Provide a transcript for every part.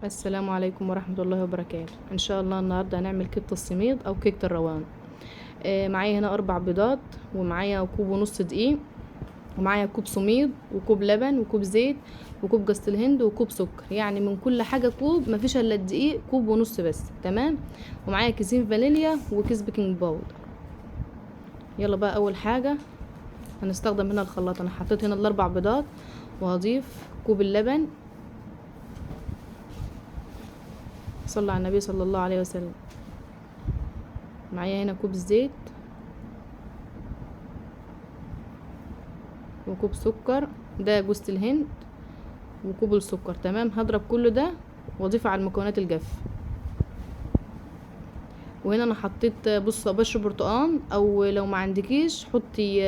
السلام عليكم ورحمة الله وبركاته. ان شاء الله النهاردة هنعمل كيكة السميد او كيكة الروان. معايا هنا 4 بيضات، ومعايا كوب ونص دقيق، ومعايا كوب سميد وكوب لبن وكوب زيت وكوب جوز الهند وكوب سكر، يعني من كل حاجة كوب، مفيش الا الدقيق كوب ونص بس، تمام. ومعايا كيسين فانيليا وكيس baking powder. يلا بقى، اول حاجة هنستخدم هنا الخلاط. انا حطيت هنا ال4 بيضات، وهضيف كوب اللبن. صلى على النبي صلى الله عليه وسلم. معايا هنا كوب زيت وكوب سكر، ده جوز الهند، وكوب السكر، تمام. هضرب كل ده واضيفه على المكونات الجافه. وهنا انا حطيت بشر برتقان، او لو ما عندكيش حطي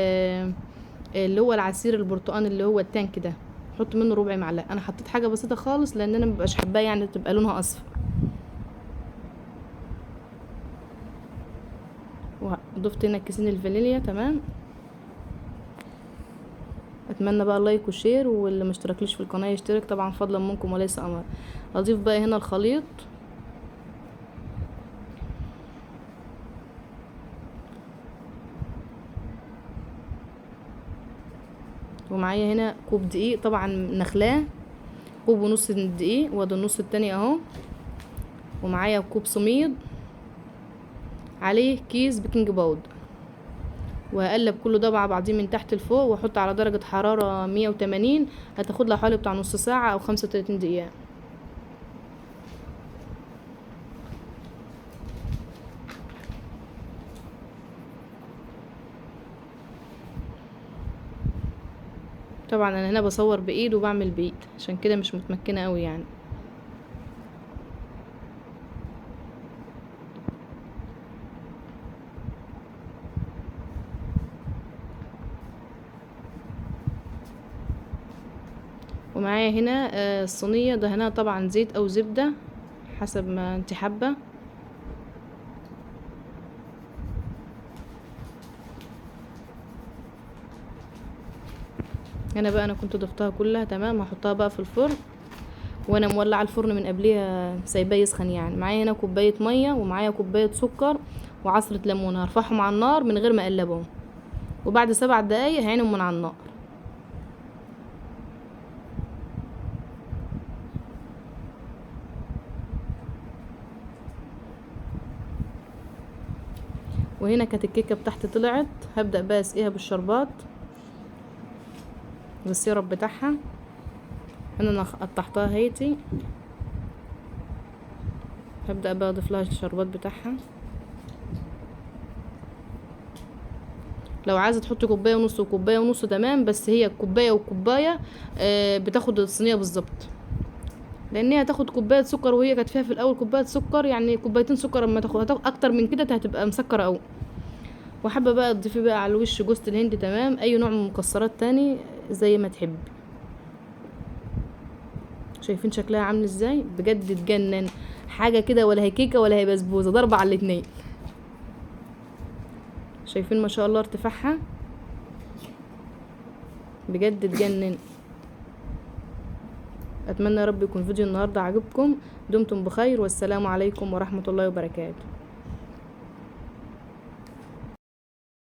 اللي هو العصير البرتقان اللي هو التانك ده، حط منه ربع معلقه. انا حطيت حاجة بسيطة خالص لان انا مبقاش حباه يعني تبقى لونها اصفر. وضفت هنا كيسين الفانيليا، تمام. اتمنى بقى like و share، واللي ما اشتركليش في القناة يشترك طبعا فضلا منكم وليس امر. اضيف بقى هنا الخليط، ومعايا هنا كوب دقيق طبعا نخلاه، كوب ونص دقيق، وادي النص التاني اهو. ومعايا كوب سميد عليه كيس baking powder، وهقلب كله ده مع بعضيه من تحت لفوق، واحط على درجة حرارة 180. هتاخد لها حوالي بتاع نص ساعة او 35 دقيقة. طبعا انا هنا بصور بايد وبعمل بايد، عشان كده مش متمكنة قوي يعني. ومعايا هنا الصينية دهناها طبعا زيت او زبدة حسب ما انت حابة. هنا بقى انا كنت ضفتها كلها، تمام. هحطها بقى في الفرن، وانا مولعه الفرن من قبليها سايباه يسخن يعني. معايا هنا كوباية مية، ومعايا كوباية سكر وعصره ليمون، هرفعهم على النار من غير ما اقلبهم، وبعد 7 دقايق هعينهم من على النار. وهنا كانت الكيكه بتاعتي طلعت، هبدا بقى اسقيها بالشربات بالسيرب بتاعها. هنا انا قطعتها هيتي، هبدا بقى اضيف لها الشربات بتاعها. لو عايزه تحطي كوباية ونص وكوبايه ونص، تمام، بس هي كوباية وكوبايه بتاخد الصينية بالظبط، لان هي هتاخد كوباية سكر، وهي كانت فيها في الاول كوباية سكر، يعني كوبايتين سكر. اما تاخد اكتر من كده هتبقى مسكره قوي. وحابة بقى تضيفي بقى على الوش جوز الهند، تمام، اي نوع من المكسرات تاني زي ما تحبي. شايفين شكلها عامل ازاي؟ بجد تجنن، حاجة كده ولا هي كيكة ولا هي بسبوسه، ضربه على الاتنين. شايفين ما شاء الله ارتفاعها، بجد تجنن. اتمنى يا رب يكون فيديو النهارده عجبكم. دمتم بخير، والسلام عليكم ورحمة الله وبركاته.